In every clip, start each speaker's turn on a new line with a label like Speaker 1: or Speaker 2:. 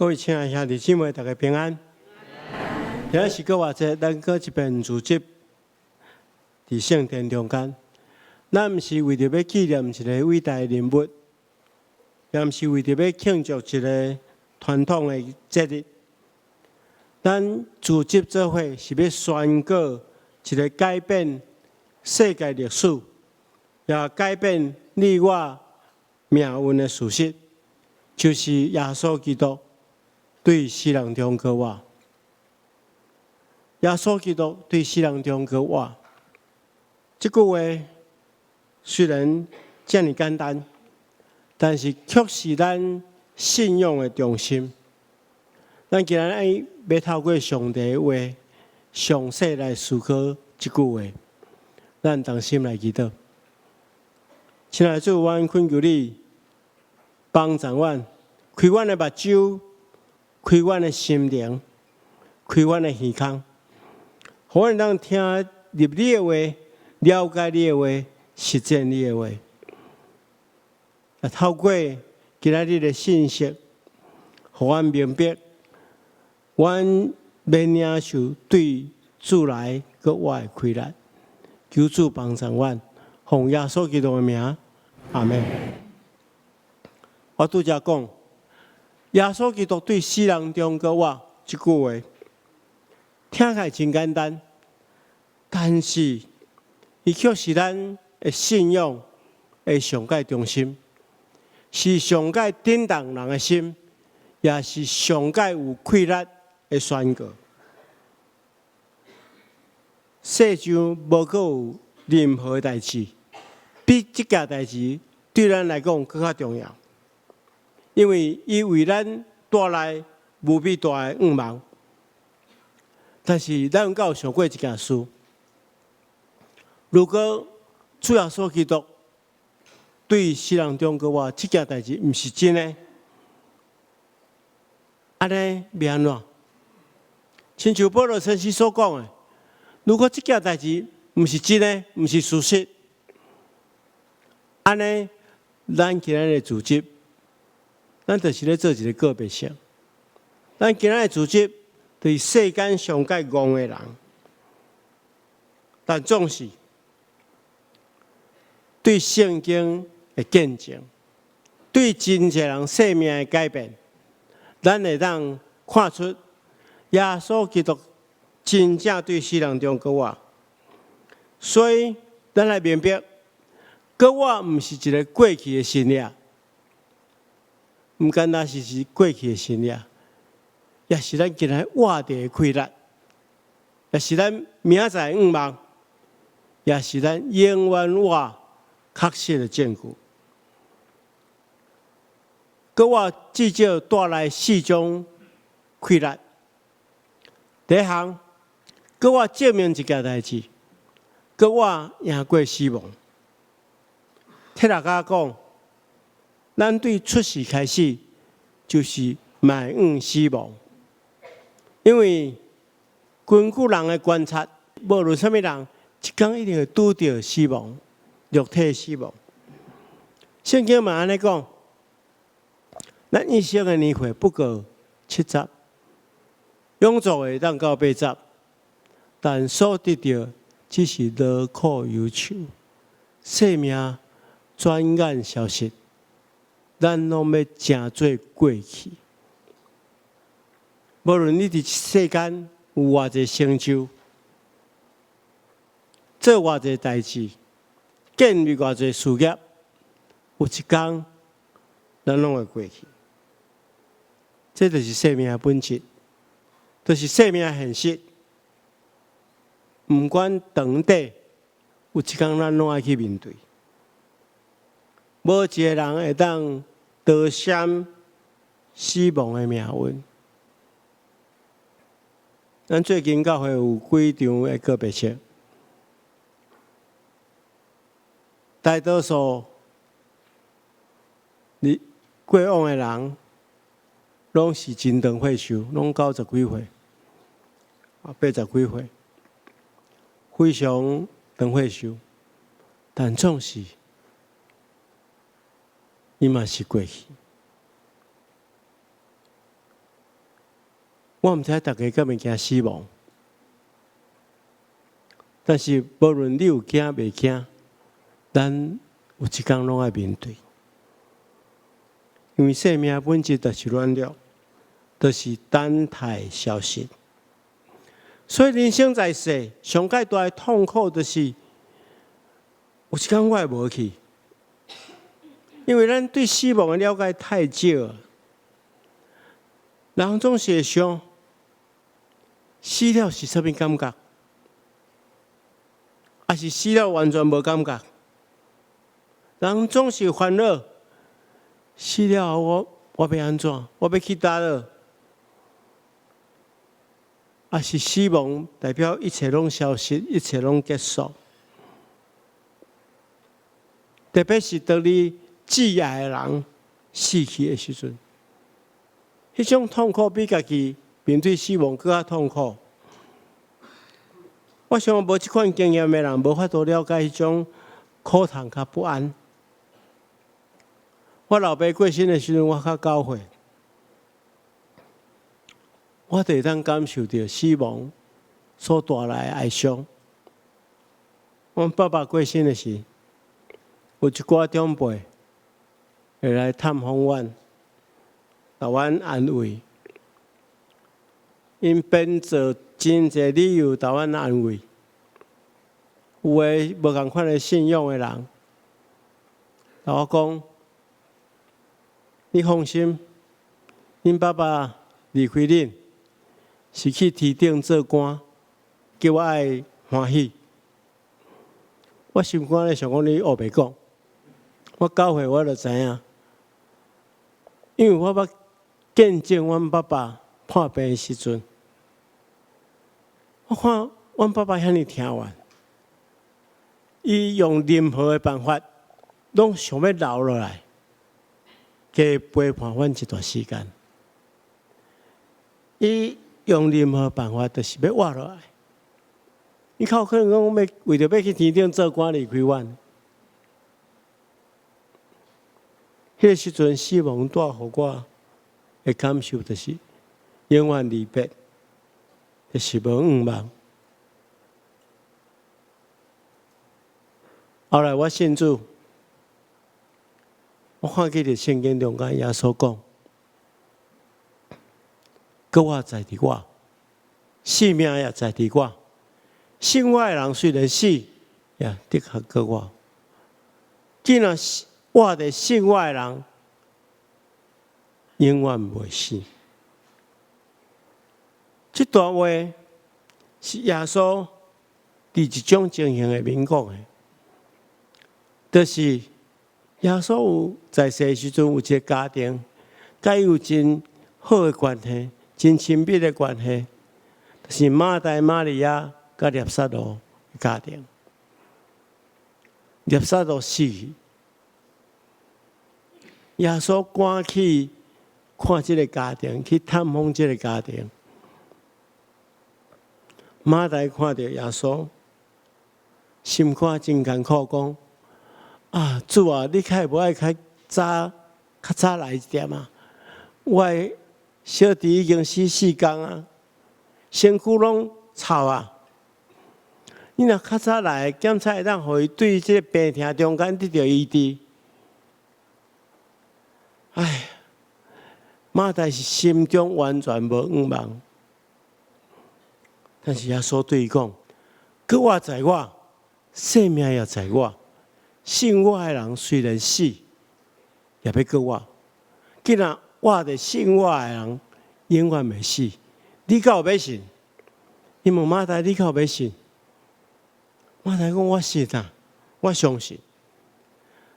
Speaker 1: 各位親愛兄弟姊妹，大家平安。今日是復活節，咱閣一遍聚集佇聖殿中間。咱毋是為著欲紀念一个偉大的人物，也毋是為著欲慶祝一个傳統的節日。咱聚集做伙是欲宣告一个改變世界歷史，也改變你我命運的事實，就是耶穌基督對死人中復活。耶穌基督對死人中復活，這句話雖然遮爾簡單，但是卻是咱信仰的中心。咱今仔日欲透過上帝的話，詳細來思考這句話。咱同心來祈禱。親愛的主，阮懇求你幫助阮，開阮的目睭，開阮的心靈，開阮的耳孔，予阮當聽入你的話，了解你的話，實踐你的話。啊，透過今仔日的信息，予阮明白，阮欲領受對主來閣活的氣力。求主幫助阮，奉耶穌基督的名，阿們。我拄才講，耶穌基督對死人中復活這句話，聽起來真簡單，但是伊卻是咱的信仰的上蓋中心，是上蓋震動人的心，也是上蓋有氣力的宣告。世上無閣有任何代誌，比這件代誌對咱來講閣較重要，因為伊為咱帶來無比大的向望。但是咱敢有想過一件事？如果主耶穌基督對死人中復活這件代誌毋是真的，按呢欲按怎？親像保羅先生所講的，如果這件代誌毋是真的，毋是事實，按呢，咱今仔日的聚集，咱就是咧做一個告別式。咱今仔日的聚集，就是世間上蓋戇的人，但總是對聖經的見證，對真濟人生命的改變，咱會當看出耶穌基督真正對死人中復活。所以，咱來明白，復活毋是一個過去的先例，毋敢若是過去的先例，也是咱今仔活著的氣力，也是咱明仔載的向望，也是咱永遠活確實的證據。復活至少帶來四種氣力。第一項，復活證明一件代誌，復活贏過死亡。帖雅歌講，咱對出世開始就是邁向死亡，因為根據人的觀察，無論啥物人，一工一定會拄著死亡，肉體死亡。聖經嘛按呢講，咱一生的年歲不過70，勇壯會當到80，但所得著只是勞苦憂愁，生命轉眼消失，咱攏欲成做過去。無論你佇世間有偌濟成就，做偌濟代誌，建立偌濟事業，有一工咱攏會過去。這就是生命的本質，就是生命的現實。毋管長短，有一工咱攏愛去面對。無一个人會當逃閃死亡的命運。咱最近教會有幾場的告別式，大多數你過往的人，攏是真長歲數，攏90幾歲，啊80幾歲，非常長歲數，但總是伊嘛是過去。我毋知逐家敢會驚死亡，但是無論你有驚袂驚，咱有一工攏愛面對。因為生命本質就是軟弱，就是等待消失。所以人生在世，上蓋大的痛苦就是有一工我會無去，因為咱對死亡的了解太少，人總是會想死了是啥物感覺，抑是死了完全無感覺？人總是煩惱，死了後我欲按怎？我欲去佗落？抑是死亡代表一切攏消失，一切攏結束。特別是當你摯愛的人死去的時陣，彼種痛苦比家己面對死亡閣較痛苦。我想無這款經驗的人，無法度了解彼種苦痛佮不安。我老爸過身的時陣，我較9歲，我就會當感受著死亡所帶來的哀傷。阮爸爸過身的時，有一寡長輩會來探訪阮，予阮安慰。𪜶編造真濟理由予阮安慰。有的無仝款的信仰的人，共我講：你放心，恁爸爸離開恁，是去天頂做官，叫我愛歡喜。我心肝咧想講你烏白講，我9歲我就知影，因為我捌見證阮爸爸破病的時陣，我看阮爸爸遐爾疼阮，伊用任何的辦法，攏想欲留落來，加陪伴阮一段時間。伊用任何辦法，就是欲活落來。伊較有可能講欲為著欲去天頂做官離開阮。彼個時陣，死亡帶予我的感受就是永遠離別，就是無向望。後來我信主，我看見佇聖經中間耶穌講：閣活在佇我，性命也在佇我。信我的人雖然死，也的確閣活。既然活著信我的人，永遠袂死。這段話是耶穌佇一種情形下面講的，就是耶穌有在世的時陣有一個家庭，佮伊有真好的關係，真親密的關係，就是馬大、瑪利亞佮拉撒路的家庭。拉撒路死去，耶穌趕去看這個家庭，去探訪這個家庭。馬大看著耶穌，心肝真艱苦，講：啊，主啊，你敢會無愛較早較早來一點啊？我的小弟已經死4工啊，身軀攏臭啊！你若較早來，檢查會當予伊對這個病痛中間得著醫治。唉，馬大是心中完全無向望，但是耶穌對伊講：閣活在我，性命也在我。信我的人雖然死，也欲閣活。既然活著信我的人，永遠袂死。你敢有欲信？伊問馬大：你敢有欲信？馬大講：我信啊，我相信。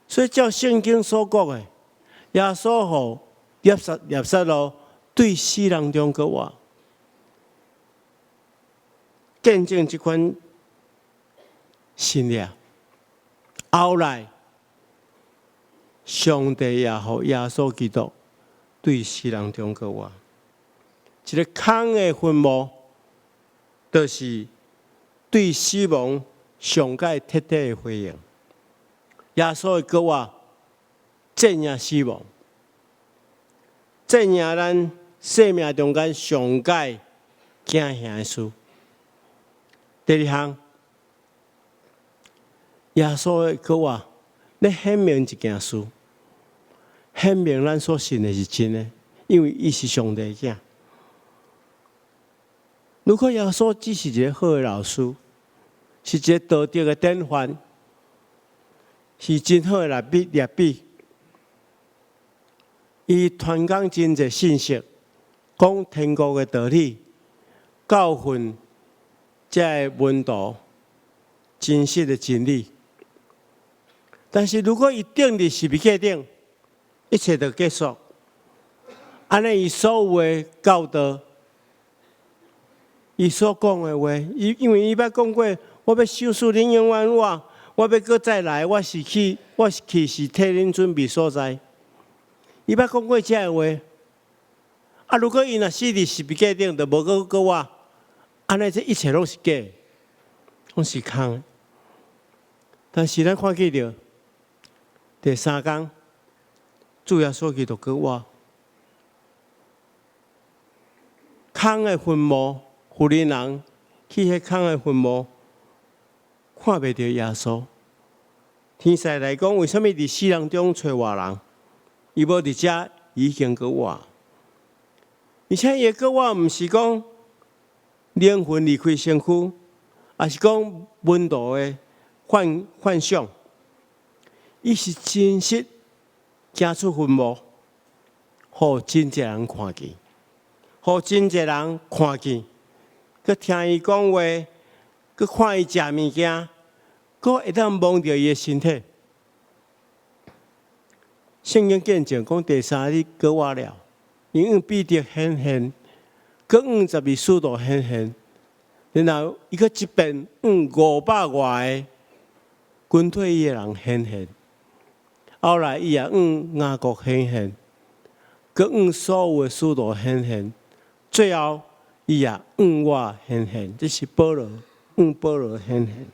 Speaker 1: 所以照聖經所講的，耶穌予拉撒路對死人中閣活，見證這款信念。後來，上帝也予耶穌基督對死人中閣活。一個空的墳墓，就是對死亡上蓋徹底的回應。耶穌的復活戰贏死亡，戰贏咱生命中間上蓋驚嚇的事。第二項，耶穌的復活，咧顯明一件事，顯明咱所信的是真的，因為伊是上帝的囝。如果耶穌只是一個好的老師，是一個道德的典範，是真好的拉比，伊傳講真濟信息，講天國的道理，教訓這个門徒真實的真理。但是如果伊釘佇十字架頂，一切就結束。按呢，伊所有的教導，伊所講的話，伊因為伊捌講過，我欲賞賜恁永遠活，我欲閣再來，我是去，我是去是替恁準備所在。伊捌講過這个話。啊，如果伊若死佇十字架頂，就無閣復活，按呢，這一切攏是假的，攏是空的。但是咱看見著第三工，主耶穌基督復活，空的墳墓，婦人人去彼空的墳墓，看袂著耶穌。天使來講，為啥物佇死人中揣活人？伊無佇遮，已經復活。而且伊的復活毋是講靈魂離開身軀，抑是講門徒的幻想，伊是真實行出墳墓，予真濟人看見，予真濟人看見，閣聽伊講話，閣看伊食物件，閣會當摸著伊的身體。聖經見證講第三日復活了，伊向彼得顯現，閣向12使徒顯現，然後伊閣一遍向500外個跟隨伊的人顯現。後來伊也向雅各顯現，閣向所有的使徒顯現，最後伊也向我顯現，這是保羅向保羅顯現。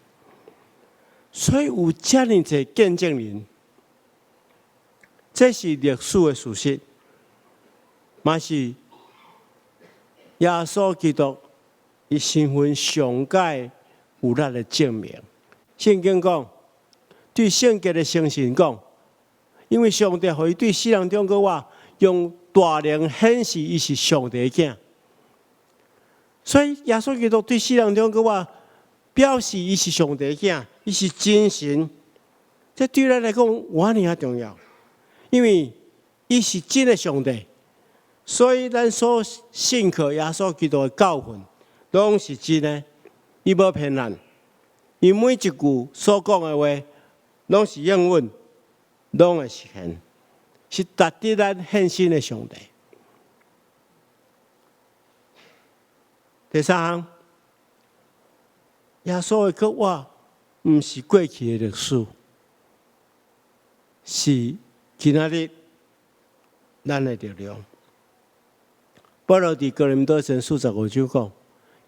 Speaker 1: 所以有遮爾濟見證人，這是歷史的事實，嘛是耶穌基督伊身份上蓋有力的證明。聖經講，對聖潔的誠實講，因為上帝予伊對死人中復活，用大能顯示伊是上帝的囝。所以耶穌基督對死人中復活，表示伊是上帝的囝，伊是真神。這對咱來講，偌爾仔重要，因為伊是真的上帝，所以咱所信靠耶穌基督的教訓，攏是真的，伊無騙咱，伊每一句所講的話，攏是應允，攏會實現，是值得咱獻身的上帝。第三項，耶穌的復活，毋是過去的歷史，是今仔日咱的力量。保羅佇哥林多前書15章講，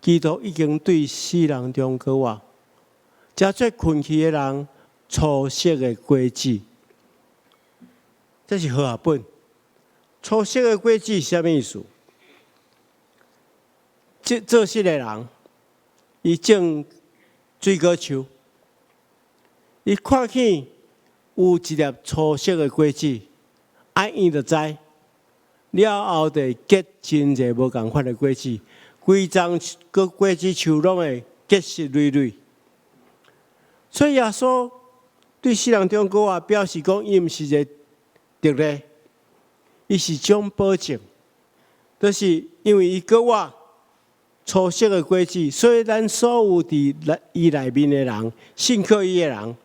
Speaker 1: 基督已經對死人中復活，成做睏去的人初熟的果子。這是和合本。初熟的果子是啥物意思？這做穡的人，伊種水果樹，伊看見有一粒初熟的果子，啊，伊就知了後就會結真濟無仝款的果子，規叢個果子樹攏會結實累累。所以耶穌對死人中復活表示講，伊毋是一個特例，伊是種保證，就是因為伊復活初熟的果子，所以咱所有佇伊內面的人，信靠伊的人，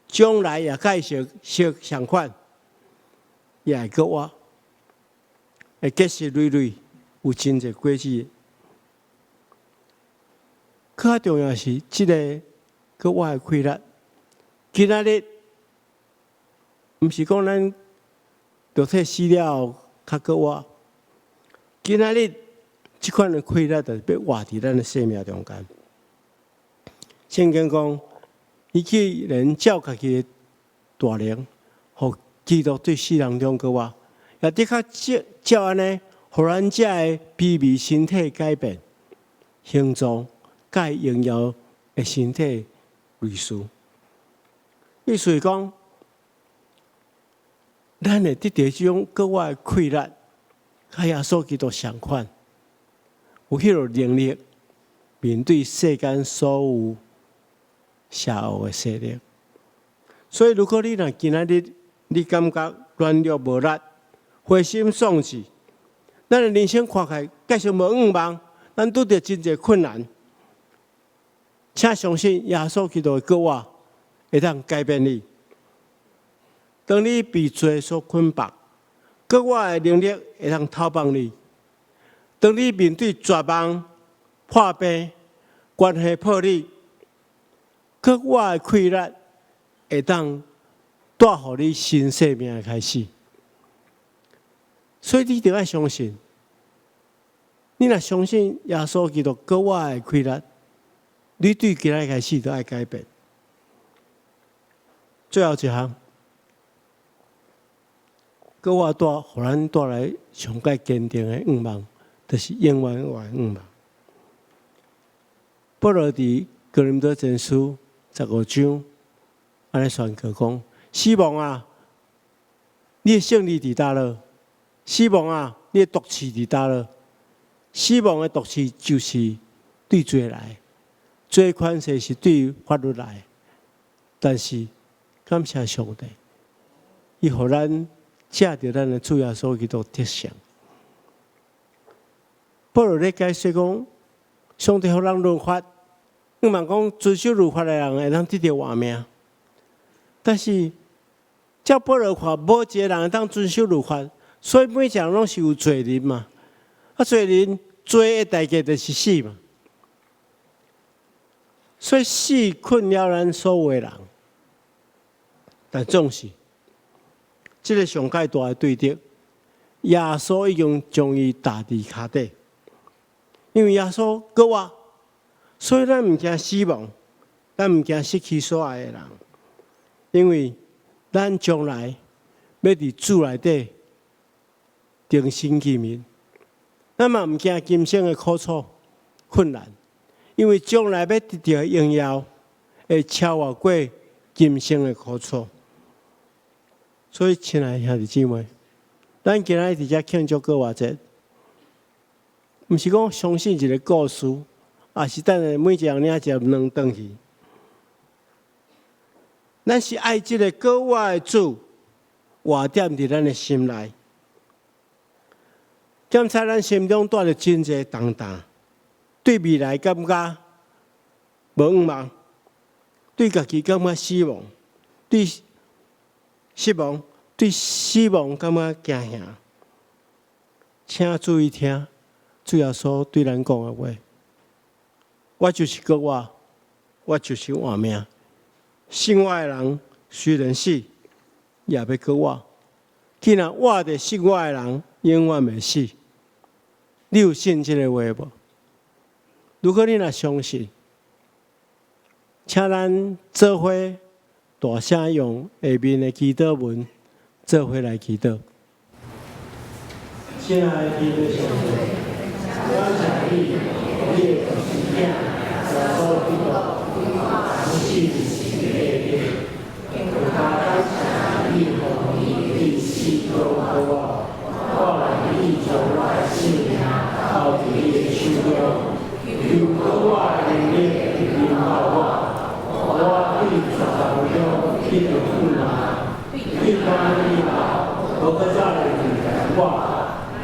Speaker 1: 將來也佮伊相相相款，也會復活，會結實累累，有真濟果子。較重要是這个復活的氣力。今仔日毋是講咱肉體死了後較復活，今仔日這款的氣力就是欲活佇咱的生命中間。聖經講，伊既然照家己的大能，予基督對死人中復活，也的確照按呢，予咱才會卑微身體改變，形狀佮榮耀的身體類似。意思是講，咱會得著這種閣活的氣力，佮耶穌基督相款，有彼个能力面對世間所有邪惡的勢力。所以，如果你若今仔日你感覺軟弱無力、灰心喪志，咱的人生看起來繼續無向望，咱拄著真濟困難，請相信耶穌基督的復活會當改變你。當你被罪所捆綁，復活的能力會當釋放你。當你面對絕望、破病、關係破裂，復活的氣力會當帶予你新生命的開始。所以你著愛相信，你若相信耶穌基督復活的氣力，你對今仔日開始都愛改變。最後一項，閣活帶予咱帶來上蓋堅定的向望，就是永遠活的向望。保羅佇哥林多前書15章，按呢宣告講：死亡啊，你的勝利佇佗落？死亡啊，你的毒刺佇佗落？死亡的毒刺就是對罪來，罪權勢是對法律來。但是感謝上帝，伊予咱藉著咱的主耶穌基督得勝。保羅咧解釋講，上帝予人律法，向望講遵守律法的人會當得著活命。但是照保羅看，無一個人會當遵守律法，所以每一個人攏是有罪人嘛。啊，罪人罪的代價就是死嘛。所以死困擾咱所有的人，但總是這个上蓋大的對敵，耶穌已經將伊踏佇跤底，因為耶穌復活，所以咱毋驚死亡，咱毋驚失去所愛的人，因為咱將來欲佇主內底重新見面，咱嘛毋驚今生的苦楚困難，因為將來欲得著的榮耀會超越過今生的苦楚。所以，親愛的兄弟姊妹，咱今仔日佇遮慶祝復活節，毋是講相信一个故事，抑是等下每一个人領一粒卵轉去。咱是愛這个復活的主活踮佇咱的心內，檢查咱心中帶著真濟重擔，對未來感覺無向望，對家己感覺死亡，對失望，對死亡感覺驚嚇。請注意聽，主耶穌對咱講的話：我就是復活，我就是活命。信我的人雖然死，也欲閣活。既然活著信我的人，永遠袂死。你有信這个話無？如果你若相信，請咱做伙大聲用下面的祈禱文做伙來祈禱。親愛的天父上帝，感謝你，你的獨生子耶穌基督，死佇十字架頂，更加感謝你，予伊對死中復活，我願意將我的性命交佇你的手中，求復活的能力臨到我，予我對絕望中得著向望，對看以後無閣再來我，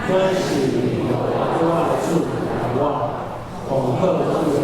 Speaker 1: 乃是予我的主來我，奉靠主。